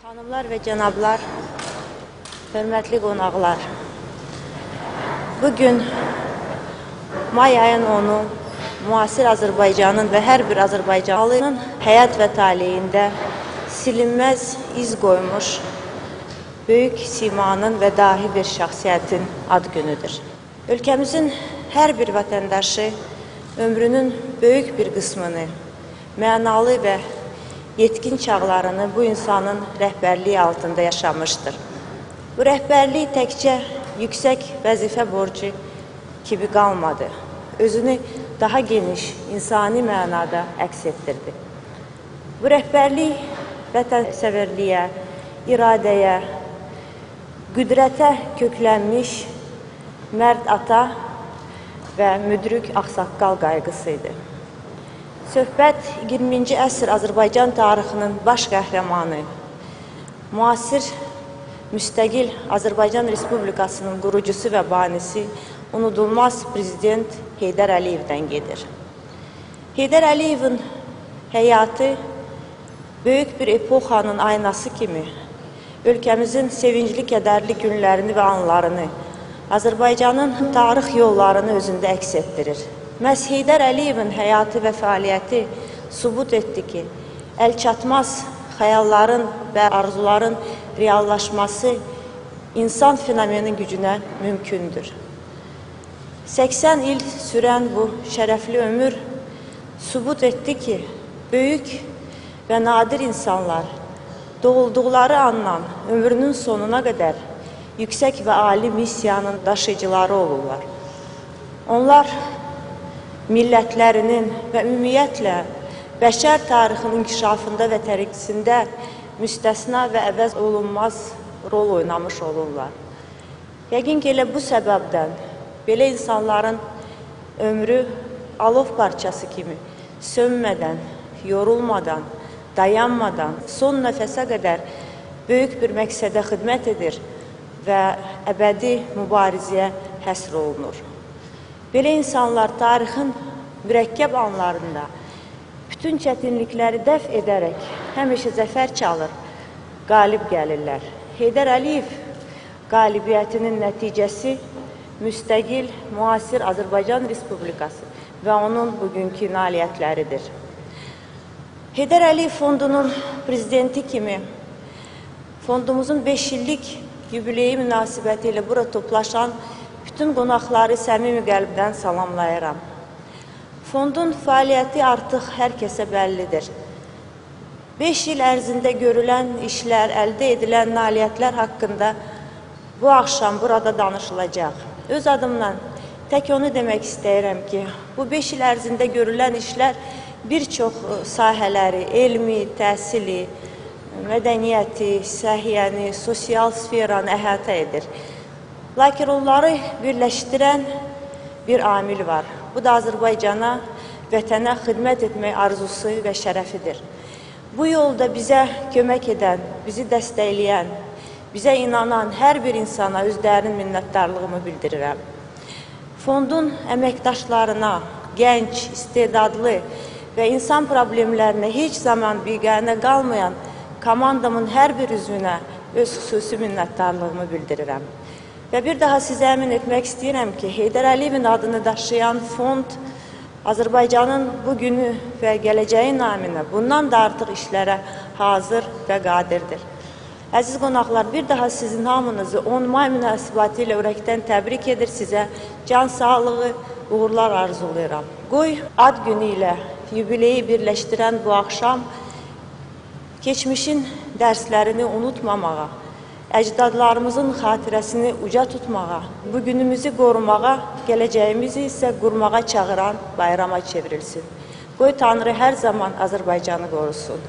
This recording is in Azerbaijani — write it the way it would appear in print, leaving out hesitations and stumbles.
Xanımlar və cənablar, hörmətli qonaqlar, bugün may ayın 10-u müasir Azərbaycanın və hər bir Azərbaycanlının həyat və taleyində silinməz iz qoymuş böyük simanın və dahi bir şəxsiyyətin ad günüdür. Ölkəmizin hər bir vətəndaşı ömrünün böyük bir qismini, mənalı və yetkin çağlarını bu insanın rəhbərliyi altında yaşamışdır. Bu rəhbərlik təkcə yüksək vəzifə borcu kimi qalmadı. Özünü daha geniş insani mənada əks etdirdi. Bu rəhbərlik vətənsevərliyə, iradəyə, qüdrətə köklənmiş mərd ata və müdrik ağsaqqal qayğısı idi. Söhbət 20-ci əsr Azərbaycan tarixinin baş qəhrəmanı, müasir müstəqil Azərbaycan Respublikasının qurucusu və banisi unudulmaz prezident Heydər Əliyevdən gedir. Heydər Əliyevin həyatı böyük bir epoxanın aynası kimi ölkəmizin sevincli, kədərli günlərini və anlarını, Azərbaycanın tarix yollarını özündə əks etdirir. Məhz Heydər Əliyevin həyatı və fəaliyyəti sübut etdi ki, əlçatmaz xəyalların və arzuların reallaşması insan fenomenin gücünə mümkündür. 80 il sürən bu şərəfli ömür sübut etdi ki, böyük və nadir insanlar doğulduqları andan ömrünün sonuna qədər yüksək və ali missiyanın daşıyıcıları olurlar. Onlar millətlərinin və ümumiyyətlə bəşər tarixinin inkişafında və tərəqqisində müstəsna və əvəz olunmaz rol oynamış olurlar. Yəqin ki, elə bu səbəbdən belə insanların ömrü alov parçası kimi sönmədən, yorulmadan, dayanmadan, son nəfəsə qədər böyük bir məqsədə xidmət edir və əbədi mübarizəyə həsr olunur. Belə insanlar tarixin mürəkkəb anlarında bütün çətinlikləri dəf edərək həmişə zəfər çalır, qalib gəlirlər. Heydər Əliyev qalibiyyətinin nəticəsi müstəqil, müasir Azərbaycan Respublikası və onun bugünkü nailiyyətləridir. Heydər Əliyev Fondunun prezidenti kimi fondumuzun 5 illik yubileyi münasibəti ilə bura toplaşan bütün qonaqları səmimi qəlbdən salamlayıram. Fondun fəaliyyəti artıq hər kəsə bəllidir. 5 il ərzində görülən işlər, əldə edilən nailiyyətlər haqqında bu axşam burada danışılacaq. Öz adımdan tək onu demək istəyirəm ki, bu 5 il ərzində görülən işlər bir çox sahələri, elmi, təhsili, mədəniyyəti, səhiyyəni, sosial sferanı əhatə edir. Lakin onları birləşdirən bir amil var. Bu da Azərbaycana, vətənə xidmət etmək arzusu və şərəfidir. Bu yolda bizə kömək edən, bizi dəstəkləyən, bizə inanan hər bir insana öz dərin minnətdarlığımı bildirirəm. Fondun əməkdaşlarına, gənc, istedadlı və insan problemlərinə heç zaman biganə qalmayan komandamın hər bir üzvünə öz xüsusi minnətdarlığımı bildirirəm. Və bir daha sizə əmin etmək istəyirəm ki, Heydər Əliyevin adını daşıyan fond Azərbaycanın bugünü və gələcəyi naminə bundan da artıq işlərə hazır və qadirdir. Əziz qonaqlar, bir daha sizin hamınızı 10 may münasibəti ilə ürəkdən təbrik edir, sizə can sağlığı, uğurlar arzulayıram. Qoy ad günü ilə yubileyi birləşdirən bu axşam keçmişin dərslərini unutmamağa, əcdadlarımızın xatirəsini uca tutmağa, bugünümüzü qorumağa, gələcəyimizi isə qurmağa çağıran bayrama çevrilsin. Qoy Tanrı hər zaman Azərbaycanı qorusun.